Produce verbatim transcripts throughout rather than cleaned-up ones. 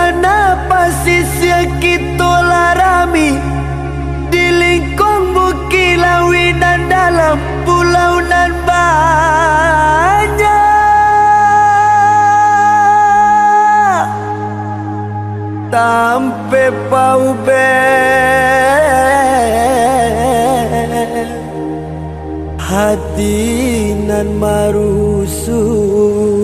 Nan pasisia kito lah rami, di lingkuang bukik lauik nan dalam, pulau nan banyak. Tampek paubek hati nan marusuah.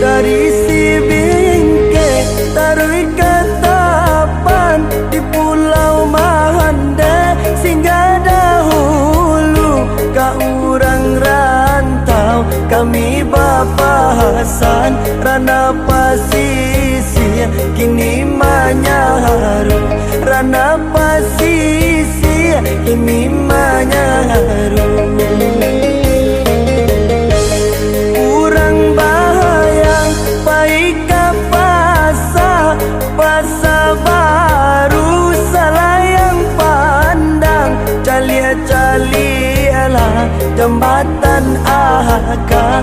Dari Sibingkek taruih ka Tapan, di Pulau Mahande singgah dahulu ka urang rantau. Kami bapasan, Ranah Pasisia kini manyaru, Ranah Pasisia kini manyaru. Urang Bayang pai ka pasa, Pasa Baru Salayang Pandang, caliak-caliaklah Jambatan Aka,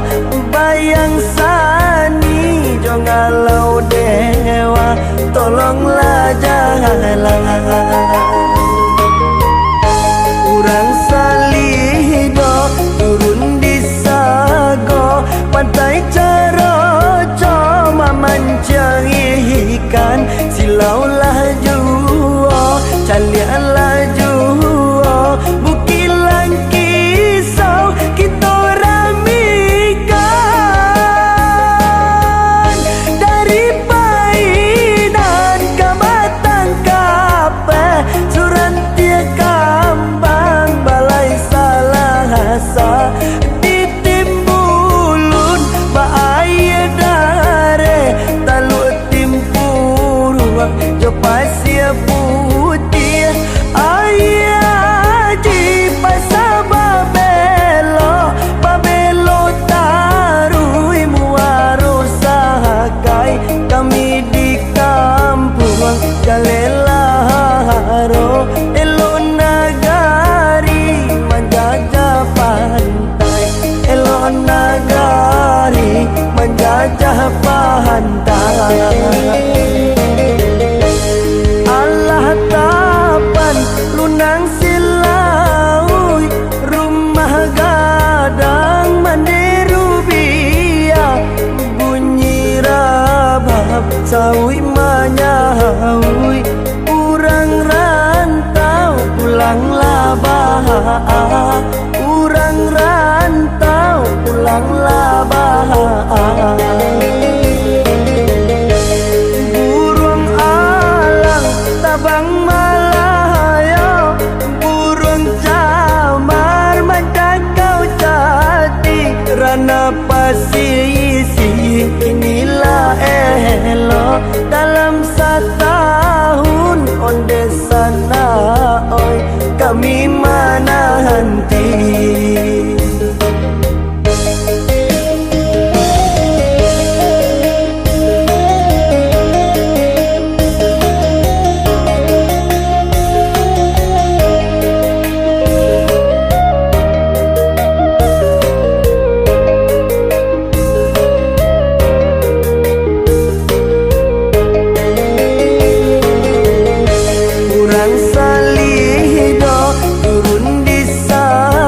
Bayang Sani jo Ngalau Dewa, tolonglah jalan. Urang Salido turun di Sago, Pantai Caroco mamanciang ikan, silaulah juo, caliaklah juo Bukik Langkisau kito ramikan. Dari Painan ka Batang Kapeh, Surantiah Kambang, Balai Salasa, di Timbulun, Baaia Dareh, Taluak Timpuruang jo Pasia Putiah, Aia Aji, Pasa Babelok, Babelok taruih Muaro Sakai, kami di kampuang Jaleh Laharo, elok nagari manjajah pantai, elok nagari manjajah pantai. Alah Tapan lunang silauik, rumah gadang mandi rubiah, bunyi rabab sauik manyauik, urang rantau pulanglah baa, urang rantau pulanglah baa. Buruang alang tabang malayo, buruang camar mancakau jati, Ranah Pasisia kini lah elok, dalam satahun onde sanak, oi, kami mananti. Urang Salido turun di Sa-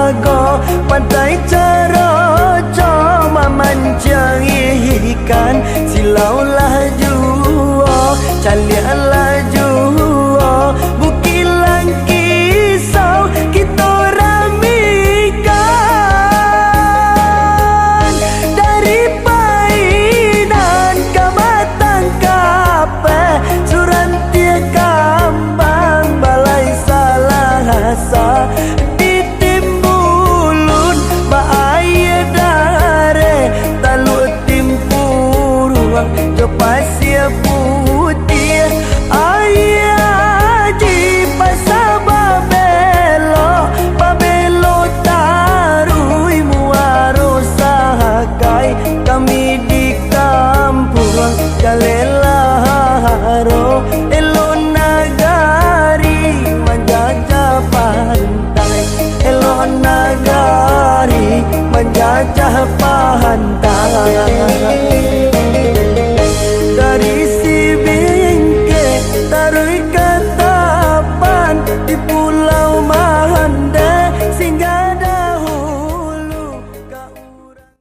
Pulau